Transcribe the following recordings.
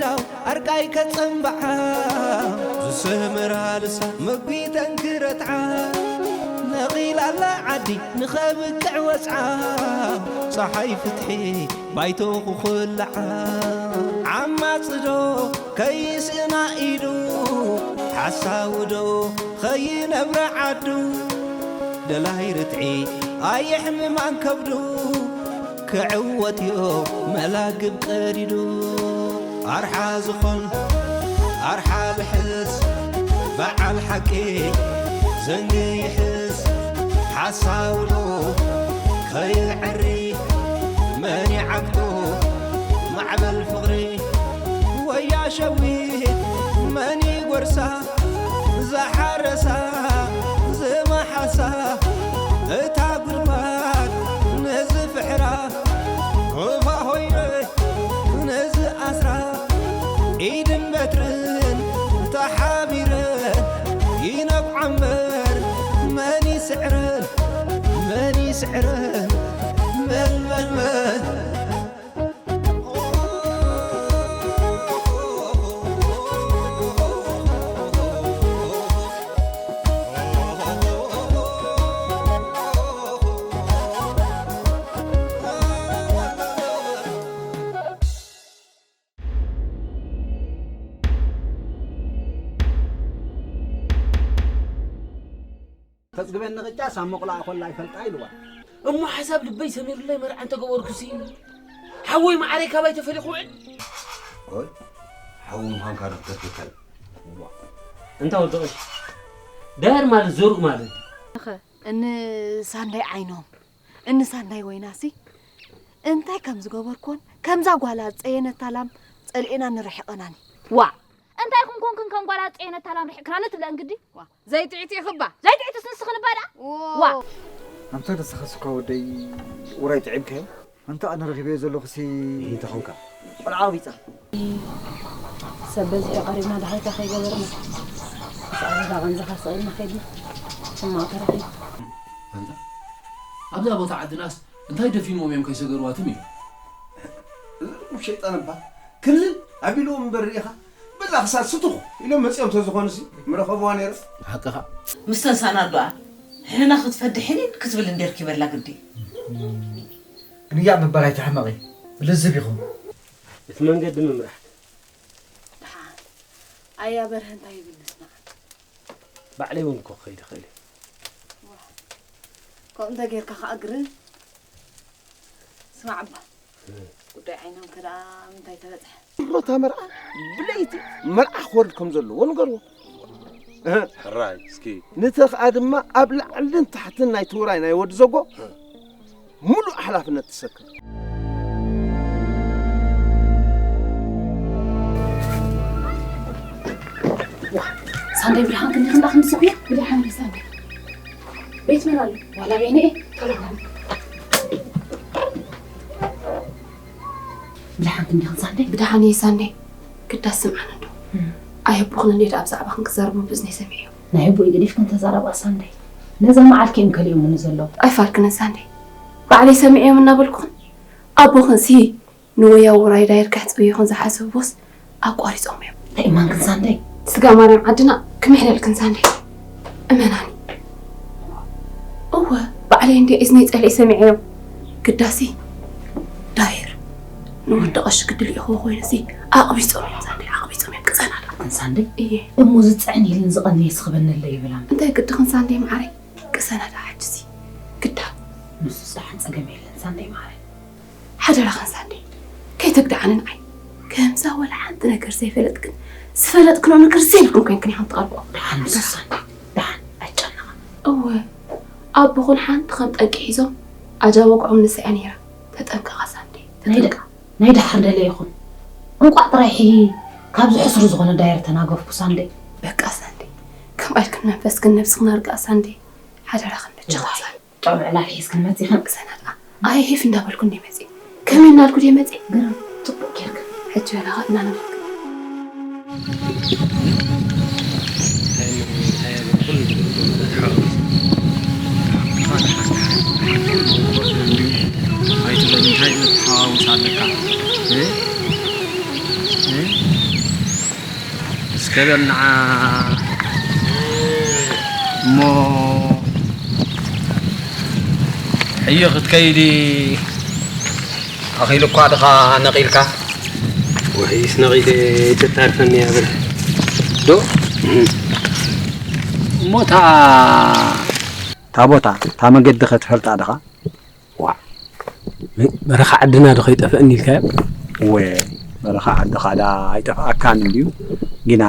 ዳው ኣርቃይ ከጸንብዓ ዝስምራ ልሳ መጒተን ክረትዓ ነቒላላ ዓዲ ንኸብቅዕ ወጽዓ ጸሓይ ፍትሒ ባይቶ ክኹልዓ ዓማጽዶ ከይስእና ኢዱ ሓሳውዶ ኸይነብረ ዓዱ ደላይ ርትዒ ኣየሕምማን ከብዱ ክዕወት እዮ መላግብ ቀዲዱ ኣርሓ ዝኾን ኣርሓ ልሕስ በዓል ሓቂ ዘንጊ ይሕስ ሓሳውዶ ከይዕሪ መን ይዓግቶ ማዕበል ፍቕሪ ወያ ሸዊት መን ይጎርሳ ዝሓረሳ ዝመሓሳ እታ ጉድጓድ ነዚ ፍሕራ ክፋ ሆይነ ነዚ ኣስራ ኢድን በትርን ተሓቢረን ይነብዓ እምበር መን ይስዕረን መን ይስዕረን መን መን መን ተጽግበኒ ቅጫ ሳብ መቑላኣ ኮላ ይፈልጣ ኢልዋ። እሞ ሓሳብ ልበይ ሰሚሩለይ መርዓ እንተገበርኩሲ ሓወይ መዓረይ ካባይ ተፈሊኹ ውዕል። ኦይ ሓው ምዃንካ ዶ ክተርፍካል? እንታ ወዲ ቐሺ ዳህር ማለት ዘሩእ ማለት እኸ እኒ ሳንዳይ ዓይኖም እኒ ሳንዳይ ወይናሲ እንታይ ከም ዝገበርኮን ከምዛ ጓላ ዝጸየነታ ላም ጸሊኤና ንርሕቐናኒ። ዋእ! እንታይ ኹን ኮንክን ከም ጓላ ዝጸየነታ ላም ርሒቕክናኒ ትብለእን ግዲ? ዘይጥዒቲ ኢኺ እባ። ዘይጥዒትስ ንስኽን እባ ደኣ? ዋእ! ኣንታ ንስኻስ እኳ ወደይ ውራይ ጥዒምካዮ? ኣንታ ኣነ ረኺበዮ ዘለኹሲ እንተ ኾንካ። ቆልዓ ኣቕቢጻ። ሰብ በዚሑ ቀሪብና ደሃይታ ከይገበርና። ምስ ኣበባ ቀንዝኻ ስቕ ኢልና ኸድና። ሕማቕ ተረኺቡ። ኣንታ ኣብዛ ቦታ ዓድናስ እንታይ ደፊንዎም እዮም ከይሰገርዋ ትም ኢሉ። እዞም ሸይጣን እባ ክልል ኣቢልዎም እምበር ርኢኻ በላ ክሳብ ስቱኽ ኢሎም መጺኦም ተዝኾኑሲ ምረኸብዋ ነይረ። ሓቅኻ። ምስተን ሳናዱኣ ሕና ክትፈዲ ሕኒን ክትብል እንዴ ርኪበላ ግዲ። ግንያዕ ምባል ኣይትሕመቒ። ልዝብ ኢኹም። እቲ መንገዲ ምምራሕ። ደሓን ኣያ በርሀ እንታይ ይብል ንስማዕ። ባዕለይ እውን እኮ ክኸይድ እኽእል እየ። ከምኡ እንተ ጌርካ ከኣ ግርም። ስማዕ እባ ጉዳይ ዓይኖም ከ ደኣ ምንታይ ተበጽሐ? እሮታ መርዓ ብለይቲ መርዓ ክወርድ ከም ዘለዎ ንገርዎ። ሕራይ እስኪ። ንተ ኸኣ ድማ ኣብ ላዕልን ታሕትን ናይቲ ውራይ ናይ ወዲ ዘጎ ምሉእ ሓላፍነት ትሰክም። ሳንዳይ ብድሓን ክንዲ ክንዳ ክንዲ ስቑያ ብድሓን ሳንዳይ ቤት መን ኣሎ ዋላ በይነ እየ ቶሎ በል ብድሓን ክንዲ ክንሳንዳይ ብድሓን እየ ሳንዳይ ግዳስ ስምዓን እንዶ ኣየቦኽን እንዴ ደኣ ብዛዕባኽን ክዛረቡ ብእዝነይ ሰሚዐዮ ናይ ኣቦይ ገዲፍክን ተዛረባ ሳንዳይ ነዛ መዓልኪ እዮም ከሊኦምኒ ዘለዉ ኣይፋልክንን ሳንዳይ ባዕለይ ሰሚዐዮም እናበልኩኽን ኣቦኽንሲ ንወያው ውራይ ዳየር ከሕጽብዩኽን ዝሓሰብዎስ ኣቋሪጾም እዮም። እንታይ እማን ክንሳንደይ? ስጋ ማርያም ዓድና ክምሕለል ክንሳንደይ። እመናኒ። እወ ባዕለይ እንዲ እዝነይ ጸሊእ ሰሚዐዮም። ግዳሲ ዳየር ንወዲ ቀሺ ግዲ ልኢኽዎ ኮይኑሲ ኣቕቢጾም እዮም ሳንደይ ኣቕቢጾም እዮም ቅሰናዳ። ክንሳንደይ? እየ። እሞ ዝጽዕን ኢልን ዝቐንየ ስኽበነለይ ይብል ኣንታ። እንታይ ግዲ ክንሳንደይ መዓረይ? ቅሰናዳ ሕጅሲ ግዳ። ንሱስ ደሓን ጸገም የለን ሳንደይ መዓረይ። ሓደራኽን ሳንዴ ከይተግድዓኒ ንዓይ ከምዛ ወላ ሓንቲ ነገር ዘይፈለጥክን ዝፈለጥክንኦ ነገር ዘይብልክን ኮይንክን ኢኽን ትቐርብኦ ደሓን ንሱ ሳንዴ ደሓን ኣይጨነቓ እወ ኣቦኹን ሓንቲ ከም ጠንቂ ሒዞም ኣጃ ወግዖም ንሳ እያ ነይራ ተጠንቀቓ ሳንዴ ተጠንቀቓ ናይ ደሓር ደለ ይኹን እንቋዕ ጥራይ ሕሂ ካብዚ ሕሱር ዝኾነ ዳየር ተናገፍኩ ሳንዴ በቃ ሳንዴ ከምኣ ኢልክን መንፈስክን ነብስኽን ኣርግኣ ሳንዴ ሓደራኽን በጃኽን ሳንዴ ጥዑም ዕላል ሒዝክን መጺኽን። ቅሰና ደኣ ኣየ ሂፍ እንዳበልኩ እንድየ መጺእ። ከመይ እናልኩ ድየ መጺእ? ግርም ጽቡቕ ጌርክን። ሕጂ በላ ኸድና ንብልክን። ኣይትበል እንታይ መተሓዋውስ ኣለካ እ? እ? ገበል ንዓ እሞ ሕዮ ክትከይዲ ኣኺሉ እኳ ድኻ ነቒልካ። ወይስ ነቒለ ተታርፈኒ እያ በል። ዶ? እሞ እታ እታ ቦታ፣ እታ መገዲ ከ ትፈልጣ ድኻ? ዋ፣ በረኻ ዓድና ዶ ከይጠፍእኒ ኢልካዮ? ወ-፣ በረኻ ዓድኻ ዳ ኣይጠፍኣካን እንድዩ፣ ግና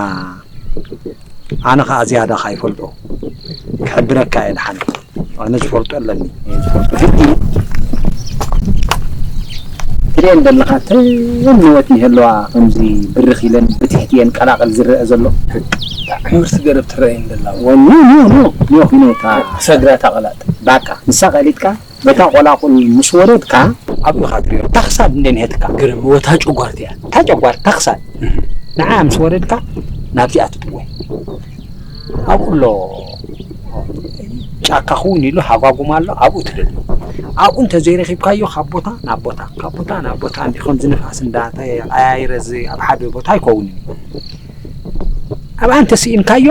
ኣነ ኸኣ ዝያዳ ኸይፈልጦ ክሕብረካ እየ ደሓን። ኣነ ዝፈልጦ ኣለኒ፣ እየ ዝፈልጦ። ሕጂ ትርእየን ዘለኻ፣ እተን ንወት ይህልዋ፣ ከምዚ ብርኽ ኢለን ብትሕቲ እየን ቀላቕል ዝረአ ዘሎ። ዕምርቲ ገረብ ትረኣየን ዘላ። ወ-፣ ኖ፣ ኖ፣ ኖ፣ ኖ፣ ኖ፣ እታ ሰግራ እታ ቀላጥ። ባቃ፣ ንሳ ቀሊጥካ፣ በታ ቆላቁል ምስ ወረድካ ኣብኡ ኢኻ ትሪኦ። እታ ክሳድ እንደ ንሄትካ። ግርም፣ እወ፣ እታ ጨጓርት እያ። እታ ጨጓር፣ እታ ክሳድ። እህ። ንዓ ምስ ወረድካ ናብዚኣ ትጥወ። ኣብኡ ኣሎ ጫካ ክውን ኢሉ ሃጓጉም ኣሎ፣ ኣብኡ ትደሉ። ኣብኡ እንተዘይረኺብካዮ ካብ ቦታ ናብ ቦታ፣ ካብ ቦታ ናብ ቦታ እንዲ ከምዚ ንፋስ እንዳተቀያየረ እዚ ኣብ ሓደ ቦታ ኣይከውንን እዩ። ኣብኣ እንተስኢንካዮ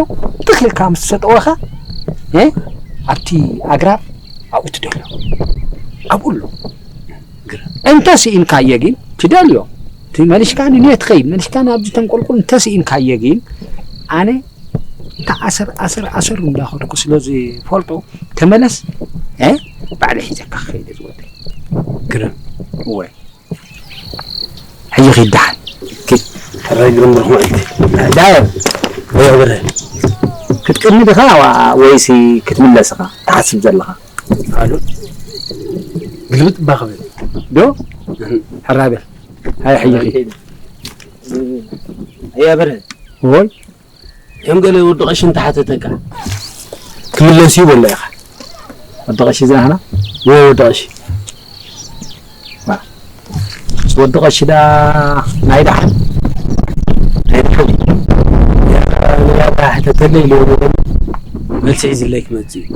ትኽልካ ምስ ተጠወኻ፣ እ፣ ኣብቲ ኣግራብ ኣብኡ ትደሎ። ኣብኡ ኣሎ። ግረ-፣ እንተ ስኢንካዮ ግን ትደልዮ። እቲ መሊሽካ ንንየት ትኸይድ፣ መሊሽካ ናብዚ ተንቆልቁል እንተ ስኢንካዮ ግን፣ ኣነ እታ ኣሰር፣ ኣሰር፣ ኣሰር እንዳኸድኩ ስለ ዝፈልጦ፣ ተመለስ፣ እ፣ ባዕለ ሒዘካ ክኸይድ ዝወደይ። ግረ-፣ እወ። ሕጂ ኺድ ደሓን። ኪድ። ሕራይ ግርም ብሩኽ መዓልቲ። ዳየር። ወይ ብረ። ክትቅድሚ ዲኻ ዋ-፣ ወይሲ ክትምለስ ኢኻ ትሓስብ ዘለኻ? ኣሉ። ግልብጥ እባ ክብል። ዶ? ሕራይ በል። ሃይ ሕጂ ኺድ። ኣያ ብረ። ወይ። ከም ገለ ወዲ ቀሺ እንተሓተተካ፣ ክምለስ እዩ በሎ ኢኻ። ወዲ ቀሺ ዝኣኽና? እወ፣ ወዲ ቀሺ። ዋ፣ ምስ ወዲ ቀሺ ደኣ ናይ ደሓን? ናይ ደሓን? ያታ ሕተተለይ ኢሉ መልሲ ሒዝለይ ክመጽእ እዩ።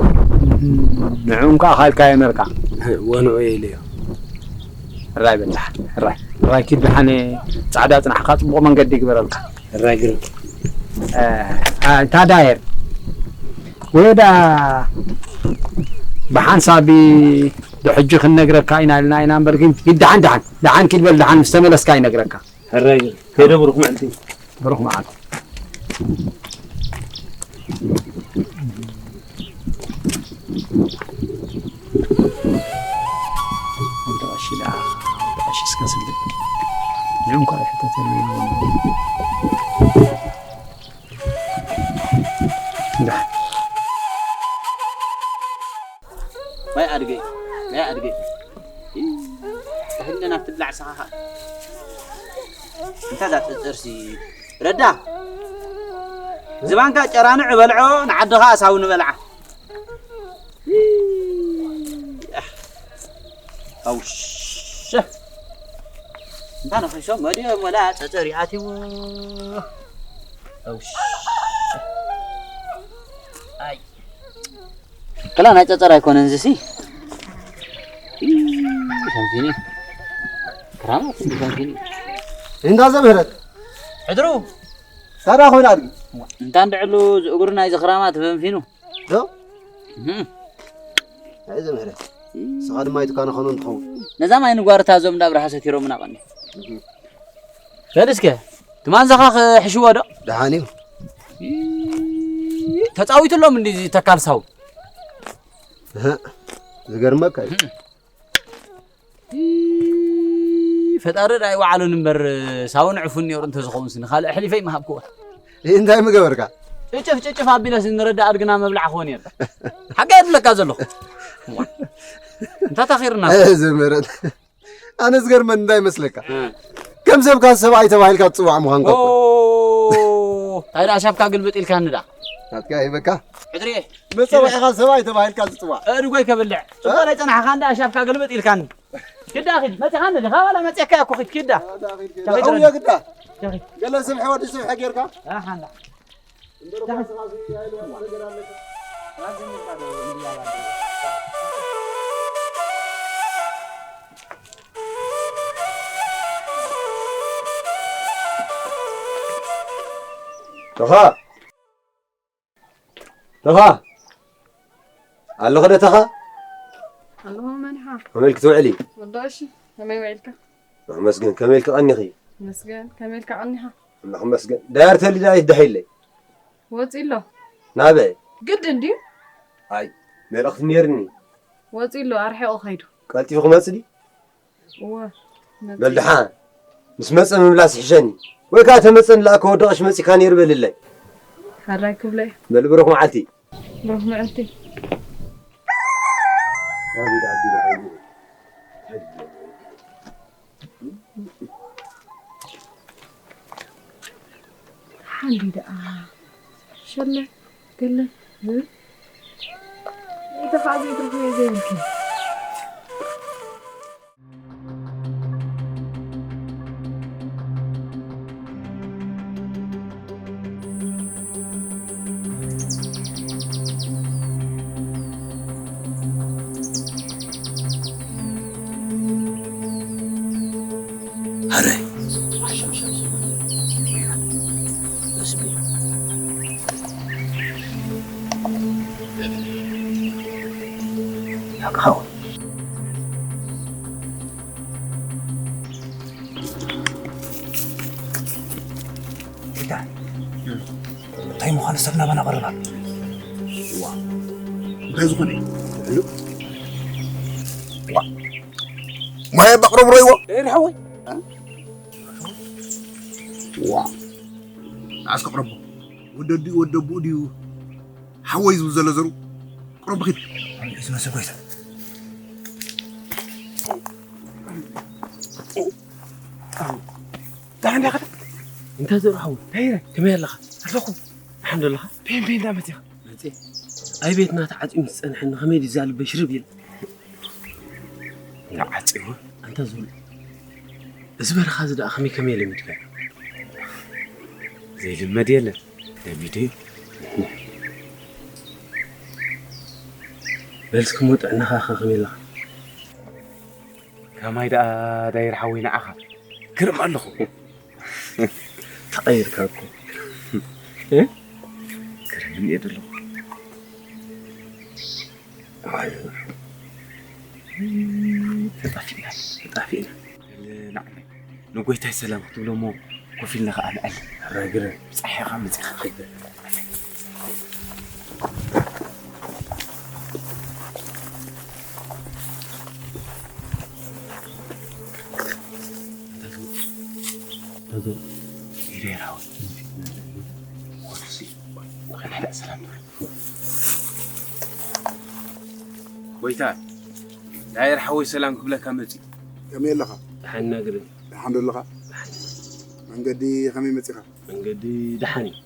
ንዕኡ እንኳ ካልካዮ ነርካ። እወ፣ ንዑ እየ ኢለዮ። ሕራይ በል ደሓን፣ ሕራይ። ሕራይ ኪድ ደሓን፣ ጻዕዳ ጽናሕካ ጽቡቕ መንገዲ ይግበረልካ። ሕራይ ግርም። እ፣ እ፣ እታ ዳየር ወዳ ብሓንሳብ ዶ ሕጂ ክንነግረካ ኢና ኢልና ኢና እምበር፣ ግን ኪድ ደሓን፣ ደሓን፣ ደሓን ኪድ በል፣ ደሓን ምስ ተመለስካ ይነግረካ። ሕራይ ግርም። ከይደ ብሩኽ መዓልቲ። ብሩኽ መዓልቲ። ወዲ ቀሺ ደኣ፣ ወዲ ቀሺ እስከ ስልጥ። ንዑ እንኳ ይሕተተኒ። እንዳ። ማይ ኣድገይ፣ ማይ ኣድገይ። ኢ፣ ተህለና ክትብላዕ ሰኻኻ። እንታይ እዛ ጥርጥርሲ? ረዳ። ዝባንካ ጨራንዕ በልዖ፣ ንዓድኻ ኣሳዊ ንበልዓ። ኣውሸ። እንታ ነኺሶም መድዮም ወላ ጸጸር ይኣትዎ። ኣውሸ። ኣይ። ክላ ናይ ጸጸር ኣይኮነን ዝሲ። ሸንፊኒ። ክራማት ሸንፊኒ። እንዳ ዘምህረት። ሕድሩ። ሳዳ ኮይና ኣድጊ። እንታ እንድዕሉ ዝእግሩ ናይ ዝኽራማት በንፊኑ። ዶ? እህ። ኣይ ዘምህረት። ስኻ ድማ ኣይትካነ ኾኖ እንትኸውን። ነዛ ማይ ንጓርታ እዞም እንዳ ኣብርሃ ሰቲሮምና ቀኒ። እህ። በል እስከ፣ ትማንዛኻ ክሕሽዎ ዶ? ደሓን እዩ። ይ-፣ ተጻዊቱሎም እንዲ እዚ ተካል ሳው። እህ፣ ዝገርመካ እዩ። እህ። ይ-፣ ፈጣሪ ዳይ ወዓሉን እምበር፣ ሳውን ዕፉን ነይሩ እንተዝኸውን ስኒ፣ ካልእ ኣሕሊፈ ይምሃብክዎ። ይህ እንታይ ምገበርካ? ጭጭፍ፣ ጭጭፍ ኣቢለስ ንረዳ ኣድግና መብላዕ ክኾን እየ። ሓቂ እየ ዝብለካ ዘለኹ። እንታይ ታኺርና? ኣይ፣ ዘምህረት። ኣነ ዝገርመን እንታይ ይመስለካ? እ። ከም ሰብካ ሰብኣይ ተባሂልካ ትጽዋዕ ምዃንካ እኮ። ኦ፣ እንታይ ደኣ ሻብካ ግልብጥ ኢልካኒ ደኣ? ናትካ ይበካ። ሕድርየ። መጸውዒኻ ሰብኣይ ተባሂልካ ትጽዋዕ። ኣእድጎይ ከብልዕ። እ? ጽቡቕ ናይ ጸናሕኻ እንዳ ሻብካ ግልብጥ ኢልካኒ። ግዳ ኺድ፣ መጺኻኒ ዲኻ? ዋላ መጺእካ እኮ ኺድ፣ ኪዳ። ኣታ ኺድ፣ ኪድ። ተኺድ ኣውየ ረድ። ግዳ። ተኺድ። ገለ ስብሒ ወዲ ስብሒ ጌርካ? ኣሓ፣ እንዳ። ተኻ! ተኻ! ኣለኹ ዶ ተኻ? ኣለኹ መኒሓ። ከመይ ኢልኪ ትውዕሊ? ወዲ ቀሺ፣ ከመይ ውዒልካ? ኣመስግን፣ ከመይ ኢልኪ ቀኒኺ? መስገን፣ ከመይ ኢልካ ቀኒኻ? ኣምላኽ ይመስገን። ዳያር ተወሊዳ ኣይትደሓይለይ። ወጺኡ ኣሎ። ናበይ? ግድን ድዩ? ኣይ፣ መልእኽቲ ነይርኒ። ወጺኡ ኣሎ፣ ኣርሒቑ ከይዱ። ቀልጢፉ ክመጽእ ድዩ? እወ፣ መጺኡ። በል ደሓን፣ ምስ መጸ ምምላስ ይሕሸኒ። ወይ ከኣ ተመጸ ንላእከ ወዲ ቀሺ መጺካ ነይሩ በልለይ። ሓራይ ክብለይ። በል ብሩኽ መዓልቲ። ብሩኽ መዓልቲ። ሓንዲ ደኣ ሸለ ገለ ዝብል ኢኻ ዘይትረኽቦ ዘይብልኪ። እንታይ ምዃኑ ሰብ ናባና ቀረባ። ዋ፣ እንታይ ዝኾነ እዩ? ዋ፣ ማይ ባቕረብ ረይዎ። ደይር ሓወይ። ዋ፣ ንዓስ ከቕረቦ። ወደ ዲኡ ወደ ኣቦኡ ድዩ? ሓወይ ዝብል ዘሎ ዘሩ። ቅረብ ኺድ። ኣንቂሱ መሰል ጎይታ። ደሓን ዲኻ? እንታይ ዘሩ ሓወይ? ደይረ። ከመይ ኣለኻ? ኣለኹ። ደሓን ዶ ኣለኻ? ፔን ፔን እንዳመት ኢኻ? መጽእ። ኣይ ቤትና ተዓጽዩ ምስ ጸንሐኒ ከመይ ድዩ እዛ ልበይ ሽርብ ኢላ? ተዓጽዩ? ኣንታ ዝብሉ። እዚ በረኻ እዚ ደኣ ከመይ ከመይ ለሚድካዮ? ዘይልመድ የለን። ለሚዱ እዩ። በል እስኪ እሞ ጥዕናኻ ከ ከመይ ኣለኻ? ከማይ ደኣ ዳይር ሓወይ ንዓኻ። ግርም ኣለኹ። ተቐይርካ እኮ። እ? ግርም እየ ዘለኹ። ኣይ፣ ተጣፊእና፣ ተጣፊእና። ንዓመይ ንጎይታይ ሰላም ክትብሎ እሞ ኮፍ ኢልና ኸዓ ንዕል። ሕራይ ግርም። ጸሓይኻ መጺኻ። ጎይታ፣ ዳይር ሓወይ ሰላም ክብለካ መጺኡ። ከመይ ኣለኻ? ደሓን ኢና ግርም። ደሓን ዶ ኣለኻ? ደሓን። መንገዲ ከመይ መጺኻ? መንገዲ ደሓን እዩ።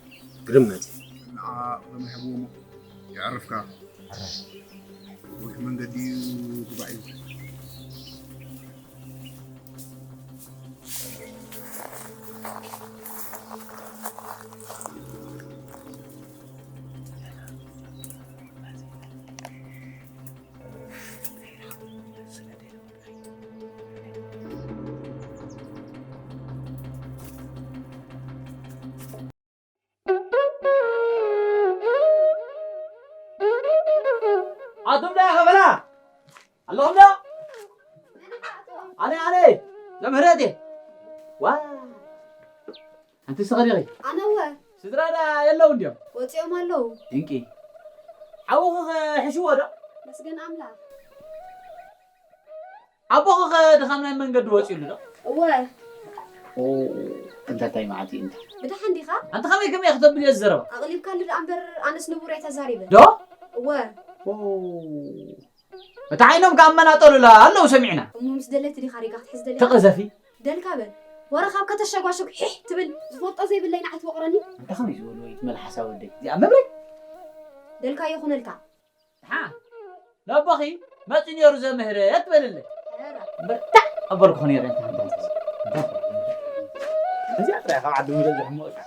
ግርም መጺኡ። ንዓ ከመይ ሓብዎ እሞ የዕርፍካ። ነዊሕ መንገዲ እዩ፣ ግባእ እዩ። ኣቱም ዳ ከበላ ኣለኹም ዶ? ኣነ፣ ኣነ፣ ዘምህረት እየ። ዋ፣ ኣንቲ ስኸ ዲኺ? ኣነ እወ። ስድራ ዳ የለውን ድዮም? ወፂኦም ኣለዉ። ድንቂ። ሓውኺ ኸ ሕሽዎ ዶ? መስገን ኣምላኽ። ኣቦኺ ኸ ድኻም ናይ መንገዲ ወፂኡሉ ዶ? እወ። ኦ፣ እንተ እንታይ መዓልቲ እዩ እንተ? ብደሓን ዲኻ? ኣንተ ኸመይ ከመይ እየ ክተብል እየ ዝዘረባ? ኣቕሊብካሉ ደኣ እምበር ኣነስ ንቡር እየ ተዛሪበ። ዶ? እወ። ኦ። እቲ ዓይኖም ከኣ መናጠሉላ ኣለዉ ሰሚዕና። እሞ ምስ ደለቲ ዲኻ ሪጋ ክትሕዝ ደሊኻ? ተቐዘፊ። ደልካ በል። ወረ ካብ ከተሸጓሸግ ሒሕ ትብል ዝፈልጦ ዘይብለይ ንዓት ወቕረኒ። ኣንታ ከመይ ዝበሉ ወይ ትመልሓሳ ወደይ። እዚኣ መብረይ። ደልካዮ ኩነልካ። ደሓ። ነቦኺ መጺኡ ነይሩ ዘምህረት በልለይ። ኧረ። እምበር ታዕ ኣበልኩ ነይረ እንተ ሃንዳንተ። እዚኣ ጥራይ ካብ ዓዲ ምገዛ ሕሞቕካ።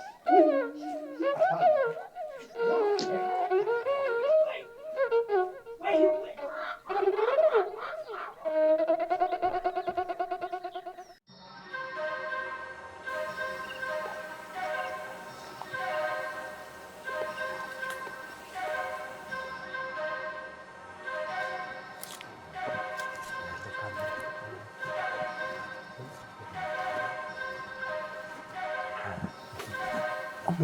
እሞ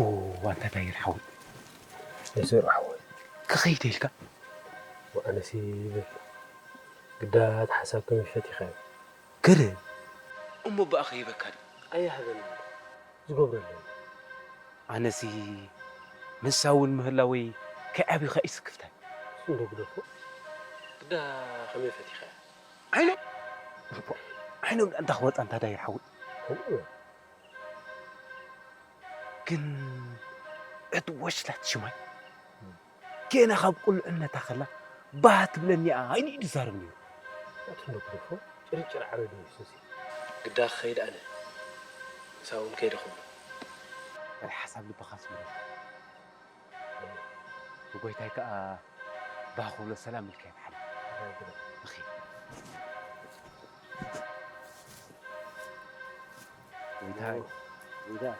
ኣንታ ዳይር ሓወይ፣ ኣይዞር ሓወይ። ክኸይድ ኢልካ? ኣነሲ ይብል ግዳ እቲ ሓሳብ ከመይ ፈቲኻዮ? ገለ እሞ ብኣ ኸይበካ ድዩ? ኣያህበኒ ዝገብረለይ። ኣነሲ ምሳ እውን ምህላወይ ከይዓብኻ እዩ ስክፍታይ። እሱ እንዶ ግደፎ። ግዳ ከመይ ፈቲኻዮ? ዓይኖም ዓይኖም ደኣ እንታ ክወጻ እንታ ዳይር ሓወይ። ከምኡ እዩ። ግን እቲ ወሽላት ሽማይ ገና ካብ ቁልዕነታ ከላ ባህ ትብለኒ እያ ኢሉ እዩ ዝዛረብ ነይሩ። ኣቲ እንዶ ግደፎ፣ ጭርጭር ዓረዱ እዩ ሱሲ። ግዳ ክኸይድ ኣነ። ምሳ እውን ከይደ ክብሎ። ገለ ሓሳብ ልብኻ ስምረልካ። ንጎይታይ ከኣ ባህ ክብሎ ሰላም ኢልካዮ ተሓልፍ። እኺ። ጎይታይ፣ ጎይታይ።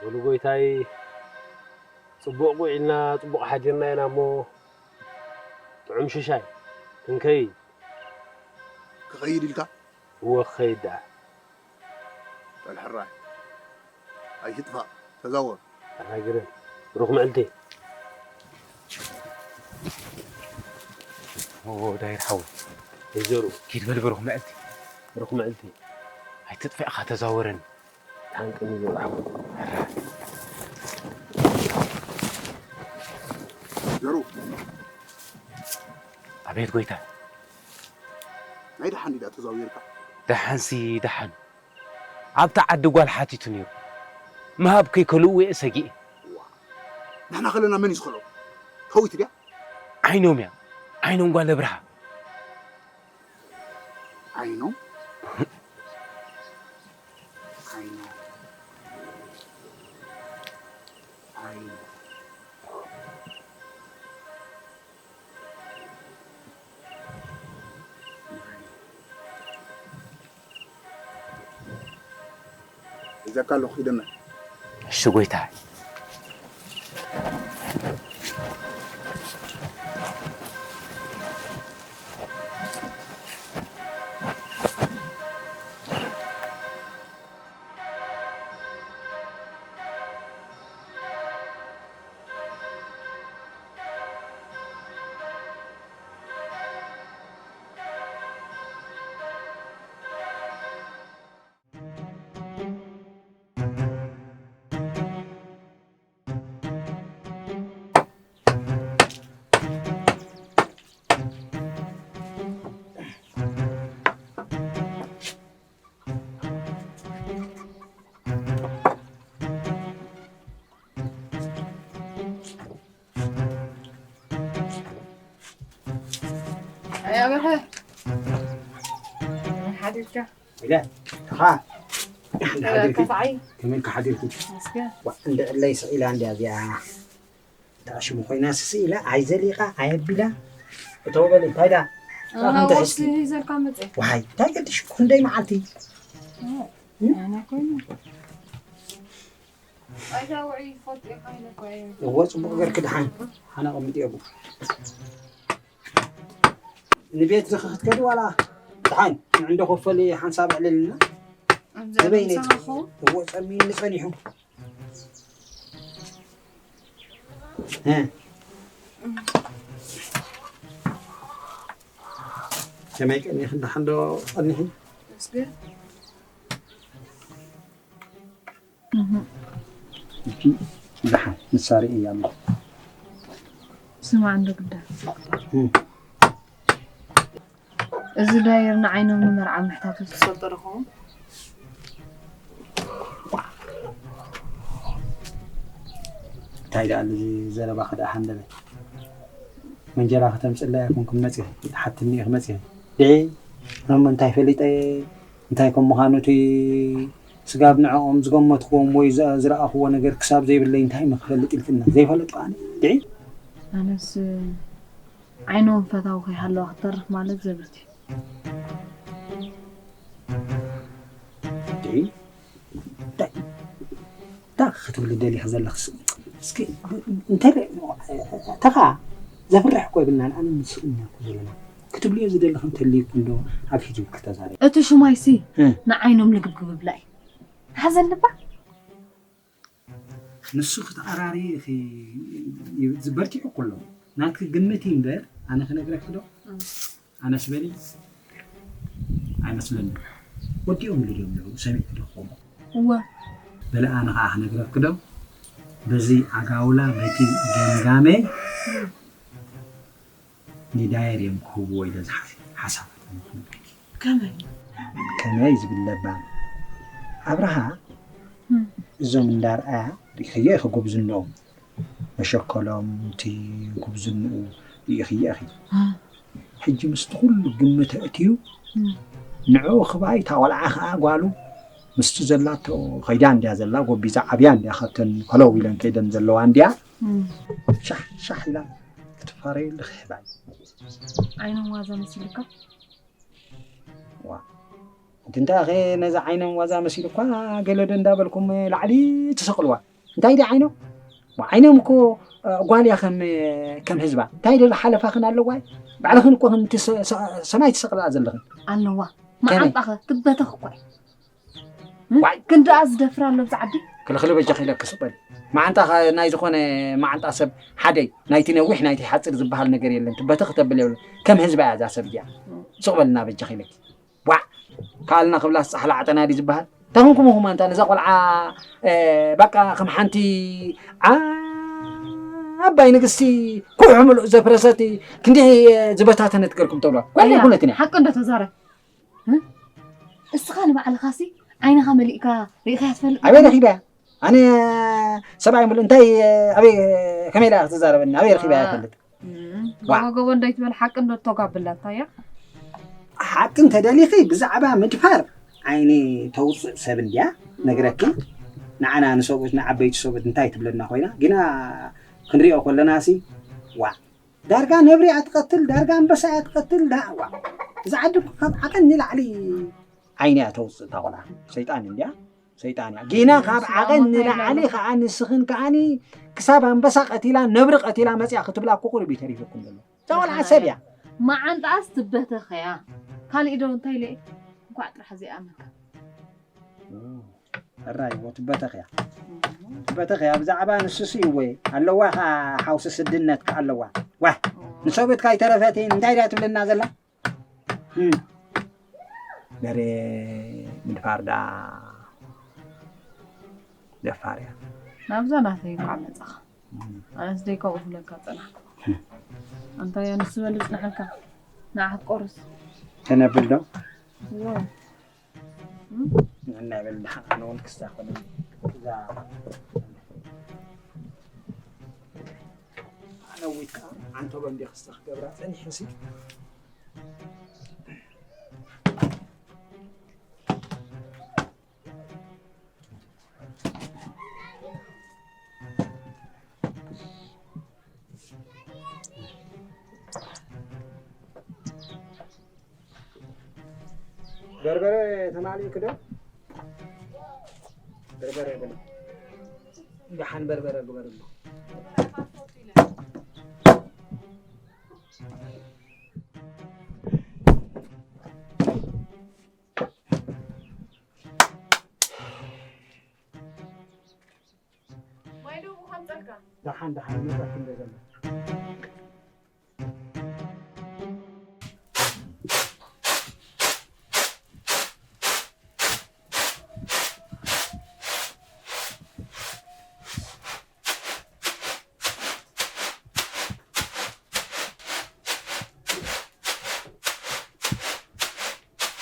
በሉ ጎይታይ፣ ጽቡቕ ውዒልና፣ ጽቡቕ ሓዲርና ኢና እሞ፣ ጥዑም ሽሻይ ክንከይድ። ክኸይድ ኢልካ? እወ፣ ክኸይድ ደኣ። በል ሕራይ፣ ኣይትጥፋእ፣ ተዛወር። ሕራይ ግረም፣ ብሩኽ መዓልቲ። ኦ፣ ዳይር ሓወይ። ወይዘሮ። ኪድ በል ብሩኽ መዓልቲ። ብሩኽ መዓልቲ። ኣይትጥፋእ ኢኻ፣ ተዛወረኒ። ተሃንቀኒ ይብልዓኹ። ዘሩ። ኣቤት ጎይታ። ናይ ደሓን ኢዳ ተዛዊርካ? ደሓንሲ ደሓን። ኣብታ ዓዲ ጓል ሓቲቱ ነይሩ። ምሃብ ከይከልእዎ እየ ሰጊኤ። ንሕና ከለና መን እዩ ዝኸልኦ? ከዊት ድያ? ዓይኖም እያ። ዓይኖም ጓል ኣብርሃ። ዓይኖም? ዓይኖም? ዓይኖም? እዛ ካሎ ኪደና። እሺ ጎይታ። ኣያ በርሀ፣ ሓዲርካ? ኢለ፣ ተኻ፣ ተኸዓይ። ከመይ ኢልካ ሓዲርኪ? መስገን። ዋ፣ እንደ ዕለይ ስቕ ኢላ እንድያ እዚኣ። እታ ሽሙ ኮይና ስስኢላ ኣይዘሊቓ ኣየቢላ። እተው በሊ፣ እንታይ ደኣ? ኣነ እንታይ ወሲ እስኪ? ሒዘልካ መጽእ። ዋይ፣ እንታይ ገድሽ? ክንደይ መዓልቲ? ኣነ ኮይኑ። ኣይታ ውዒ ፎቶ ኢኻ ኢለ እኮ እየ። እወ፣ ጽቡቕ ገርኪ፣ ደሓን። ሓና ቀምጥ የቡ። ንቤት ዝኸ ክትከዲ ዋላ? ደሓን፣ ንዕንዶ ኮፈሊ ሓንሳብ ኣዕልልና። ኣብዚ ዝበይነይ ምሳኻ ኸውን? እወ፣ ጸሚኒ ጸኒሑ። እ። ከመይ ቀኒኺ? ደሓን ዶ ቀኒኺ? መስገን። እህ። እሺ፣ ደሓን ንሳ ርእያ እሞ። ስማዕ እንዶ ግዳ። እ። እዚ ዳየር ንዓይኖም ንመርዓ ምሕታቱ ትፈልጦ ዶ ኸውን? እንታይ ደኣ እዚ ዘረባኺ ደኣ ሃንደበት? መንጀራ ከተምጽለይ ኣይኮንኩን መጺኺ፣ ትሓትኒ ኢኺ መጺኺ። ድዒ፣ እሞ እንታይ ፈሊጠ፣ እንታይ ከም ምዃኑ እቲ ስጋብ ንዕኦም ዝገመትክዎም ወይ ዝ-፣ ዝረኣኽዎ ነገር ክሳብ ዘይብለይ እንታይ እሞ ክፈልጥ ኢልክና? ዘይፈለጥኩ ኣነ፣ ድዒ? ኣነስ ዓይኖም ፈታዊ ከይሃለዋ ክትተርፍ ማለት ዘበት እዩ። ድዒ? እንታይ፣ እንታይ ክትብሊ ደሊኺ ዘለኽስ? እስኪ እንተ ተኻ ዘፍርሕ እኮ የብልናን፣ ኣነ ምስእኛ እኮ ዘለና። ክትብልዮ ዝደለኺ እንተልዩ እኮ እንዶ ኣብ ፊት ይብልኪ ተዛረቢ። እቲ ሹማይሲ እ። ንዓይኖም ልግብግብ እብላ እዩ። ሓዘን ልባ ንሱ ክትኣራሪ ኢኺ። በርቲዑ ኩሎ ናትኪ ግምት እዩ እምበር ኣነ ክነግረኪ ዶ? ኣነስ በሊ ኣይመስለኒ። ወዲኦም ኢሉ ድዮም ንዕኡ ሰሚዕኪ ዶ ክኸውን? እወ በለ ኣነ ከዓ ክነግረኪ ዶ? በዚ ኣጋውላ በቲ ገምጋመይ ንዳየር እዮም ክህብዎ ኢለ ዝሓስብ ሓሳብ ከመይ ከመይ ዝብል ለባም ኣብርሃ እዞም እንዳርኣያ ርኢኽዮ ኢኺ ጉብዝንኦም መሸከሎም እቲ ጉብዝንኡ ርኢኽዮ ኢኺ ሕጂ ምስቲ ኩሉ ግምት ኣእትዩ ንዕኡ ክባይ እታ ቆልዓ ከዓ ጓሉ ምስቲ ዘላቶ ከይዳ እንድያ ዘላ ጎቢዛ ዓብያ እንድያ ካብተን ከለው ኢለን ከይደን ዘለዋ እንድያ ሻሕ ሻሕ ኢላ ክትፋረየሉ ክሕባይ ዓይኖም ዋዛ መሲልካ ዋ እቲ እንታይ ኸ ነዚ ዓይኖም ዋዛ መሲሉ እኳ ገለ ዶ እንዳበልኩም ላዕሊ ትሰቕልዋ እንታይ ዲ ዓይኖም ዋ ዓይኖም እኮ እ፣ ጓል እያ ከም ከም ህዝባ እንታይ ዶ ሓለፋኽን ኣለዋ ባዕልኽን እኮ ከምቲ ሰ- ሰ- ሰማይ ትሰቕላ ዘለኽን ኣለዋ መዓንጣኸ ትበተኽ እኳ እዩ ዋይ። ክንድኣ ዝደፍር ኣሎ ኣብዚ ዓዲ ክልኽሊ በጃ ኺለኪ ስቕ በሊ መዓንጣ ኸ ናይ ዝኾነ መዓንጣ ሰብ ሓደ እዩ ናይቲ ነዊሕ ናይቲ ሓፂር ዝበሃል ነገር የለን ትበተኽ ተብል የብሉ ከም ህዝባ እያ እዛ ሰብ እዚኣ ስቕ በልና በጃ ኺለኪ ዋዕ ካልና ክብላ ፃሕላ ዓጠና ድዩ ዝበሃል እንታይ ኹንኩም ኹም ኣንታ ነዛ ቆልዓ እ፣ በቃ ከም ሓንቲ ዓባይ ንግስቲ ኩሑ ምሉእ ዘፍረሰት ክንዲ ዝበታተነት ገርኩም ተብሏ ጓል ኣይኮነትን እያ ሓቂ እንዶ ተዛረብ እስኻ ንባዕልኻሲ ዓይንኻ መሊእካ ርኢኻያ ትፈልጥ ኣበይ ረኺበያ ኣነ ሰብኣይ ምሉእ እንታይ ኣበይ ከመይ ኢላ ክትዛረበኒ ኣበይ ረኺበያ ይፈልጥ ዋ። ጎቦ ጎቦ እንዳይትበል ሓቂ እንዶ ተጋብላ እንታይ እያ ሓቂ እንተደሊኺ ብዛዕባ ምድፋር ዓይኒ ተውፅእ ሰብ እንድያ ነግረኪ ንዓና ንሰብኡት ንዓበይቲ ሰብኡት እንታይ ትብለና ኮይና ግና ክንሪኦ ከለና ሲ ዋ ዳርጋ ነብሪ እያ ትቐትል ዳርጋ ኣንበሳ እያ ትቐትል ዳ ዋ እዛ ዓዲ እኮ ካብ ዓቐን ንላዕሊ ዓይኒ እያ ተውፅእ እታ ቆልዓ ሰይጣን እንድያ ሰይጣን እያ ጊና ካብ ዓቐን ንላዕሊ ከዓ ንስኽን ከዓኒ ክሳብ ኣንበሳ ቀቲላ ነብሪ ቀቲላ መፅያ ክትብላ እኮ ቁሩብ እዩ ተሪፉኩም ዘሎ እዛ ቆልዓ ሰብ እያ መዓንጣኣስ ትበተኸያ ካሊእ ዶ እንታይ ኢለ እንኳዕ ጥራሕ ዘይኣመንካ ሕራይ እዎ ትበተኽያ ትበተኽያ ብዛዕባ ንሱስ እወ ኣለዋ ከዓ ሓውሲ ስድነት ከዓ ኣለዋ ዋ ንሰብትካ ይተረፈት እንታይ ድያ ትብለና ዘላ በሬ ምድፋር ደኣ ደፋር እያ ናብዛ ናተይ እንኳዕ መፃኻ ኣነስ ደይ ከምኡ ክብለካ ፀናሕኩ ኣንታ እያ ንሱ በል ዝፅንሐልካ ንዓ ክትቆርስ ተነብል ዶ ንዕና ይበል ድሓን ኣነ እውን ክስታ ኮነ እዛ ኣነዊት ከዓ ዓንተቦ እንዲ ክስታ ክገብራ ፀኒሐ ሲ በርበረ ተማሊእክ ዶ? በርበረ ብላ። ደሓን በርበረ ግበርሉ። ማይ ዶ ውሃ ምፀልካ? ደሓን ደሓን መብራህቲ እንደ ዘሎ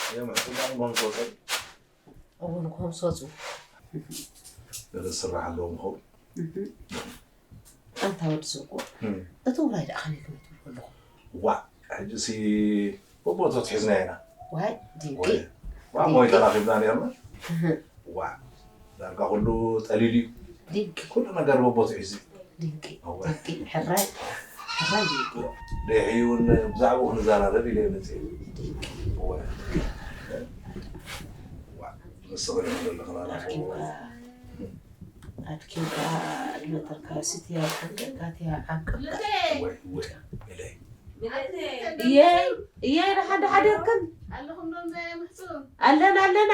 እዮም ሕሱማን ጎንጎሰይ እውን ኮምሶፁ ገለ ዝስራሕ ኣለዎም ኸውን ኣንታ ወዲ ስርቆ እቲ ውራይ ደኣ ከመይ ክመይ ትብሎ ኣለኹ ዋዕ ሕጂ ሲ በቦቱ ትሒዝና ኢና ዋይ ድንቂ ወይ ዋዕ ሞይ ተራኺብና ነርና ዋዕ ዳርጋ ኩሉ ጠሊሉ እዩ ድንቂ ኩሉ ነገር በቦቱ ሒዙ እዩ ድንቂ ድንቂ ሕራይ ሕራይ ድንቂ ድሕሪ እውን ብዛዕባኡ ክንዘራረብ ኢለ መፅእ ድንቂ እወ ንስኽን ዘለኽና ናፍቆ ኣድኪምካ ኣድኪምካ መጠርካ ስትያ ሓንቀቃትያ ዓንቀቃ ወይ ወይ ኢለይ እየይ እየይ ደሓን ደሓደርክን ኣለና ኣለና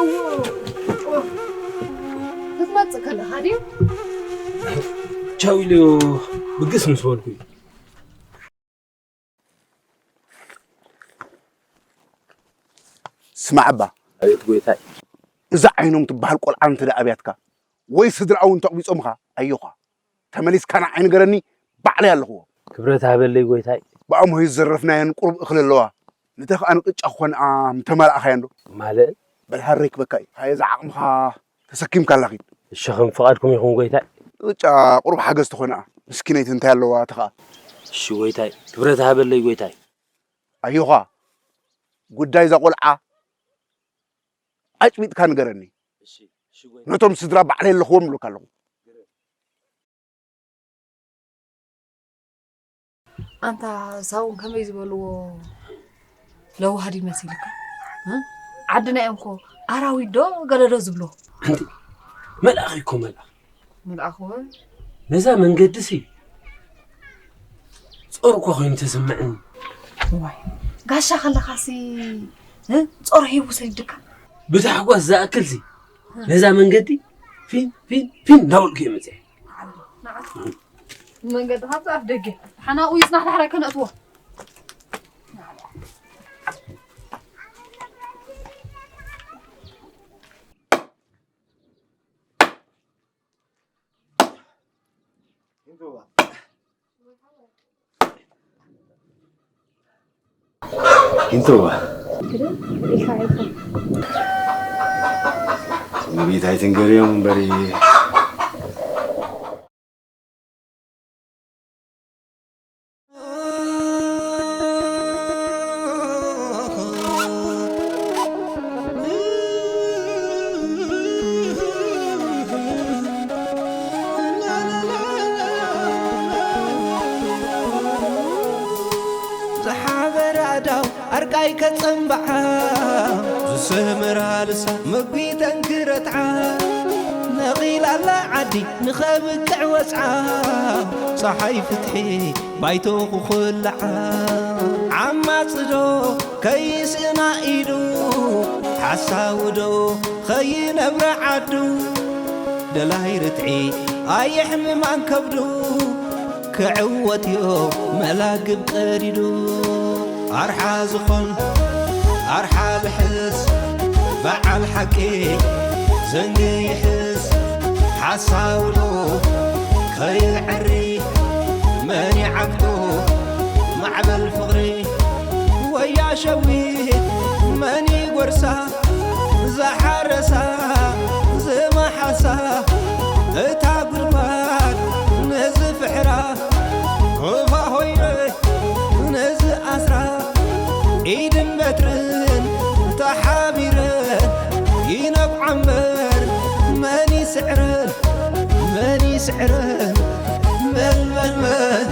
እዎ፣ እዎ። ክትመጽእ ከለኻ ድዩ? ቻው ኢሉ ብግስ ምስ በልኩ እዩ። ስማዕ እባ፣ ኣቤት ጎይታይ። እዛ ዓይኖም ትበሃል ቆልዓ እንተ ደኣ ኣብያትካ ወይ ስድራኣ እውን ተቕቢጾምኻ ኣዮኻ፣ ተመሊስካ ንዓይ ንገረኒ፣ ባዕለይ ኣለኽዎ። ክብረት ሃበለይ ጎይታይ። ብኣምሆይ ዝዘረፍናየን ቁሩብ እኽሊ ኣለዋ፣ ነተ ኸኣ ንቅጫ ክኾንኣ ምተመላእኻየን ዶ? ማለት በል ሃረይ ክበካ እዩ። ሃየ ዝዓቕምኻ ተሰኪምካ ኣላ ኺድ። እሺ ከም ፍቓድኩም ይኹን ጎይታይ። ንቅጫ ቁሩብ ሓገዝ ትኾንኣ፣ ምስኪነይቲ እንታይ ኣለዋ ተኸኣ። እሺ ጎይታይ፣ ክብረት ሃበለይ ጎይታይ። ኣዮኻ ጉዳይ እዛ ቆልዓ ኣጭቢጥካ ንገረኒ። ነቶም ስድራ ባዕለይ ኣለኽዎም እብለካ ኣለኹ። ኣንታ ሳውን ከመይ ዝበልዎ ለዋህ ድዩ መሲልካ? እ? ዓድና እዮም እኮ ኣራዊት ዶ ገለ ዶ ዝብልዎ? ኣንቲ መልኣኽ እኮ መልኣኽ። መልኣኽ ወይ? ነዛ መንገዲ ሲ ጾር እኮ ኮይኑ ተሰምዐኒ። ዋይ ጋሻ ከለኻ ሲ እ? ጾር ሂቡ ሰዲድካ? ብታሕጓስ ዝኣክል ሲ ነዛ መንገዲ ፊን ፊን ፊን እንዳበልኩ እየ መፅአ። ንዓት መንገዲ ካብዚ ኣፍ ደገ ሓናኡ ይፅናሕ ዳሕራይ ከነእትዎ። ይንተዋ። ኢልካ ኢልካ። ንቤት ኣይትንገርዮም እምበሪ። ዝሓበረ ኣዳው ኣርቃይ ከጸንብዓ፣ ዝሰመራ ልሳ መጒተን ክረትዓ፣ ነቒላላ ዓዲ ንኸብቅዕ ወጽዓ፣ ጸሓይ ፍትሒ ባይቶ ክኹልዓ። ዓማጽዶ ከይስእና ኢዱ፣ ሓሳውዶ ኸይነብረ ዓዱ፣ ደላይ ርትዒ ኣየሕምማን ከብዱ፣ ክዕወት እዮ መላግብ ቀዲዱ። ኣርሓ ዝኾን ኣርሓ ልሕስ፣ በዓል ሓቂ ዘንጊ ይሕስ፣ ሓሳውዶ ከይዕሪ መን ይዓግቶ ማዕበል ፍቕሪ ወያ ሸዊት መን ይጎርሳ ዝሓረሳ ዝመሓሳ እታ ጉድጓድ ነዚ ፍሕራ ኮፋ ሆይረ ነዚ ኣስራ ኢድን በትርን ተሓቢረን ይነብዓ እምበር መን ይስዕረን መን ይስዕረን መን መን መን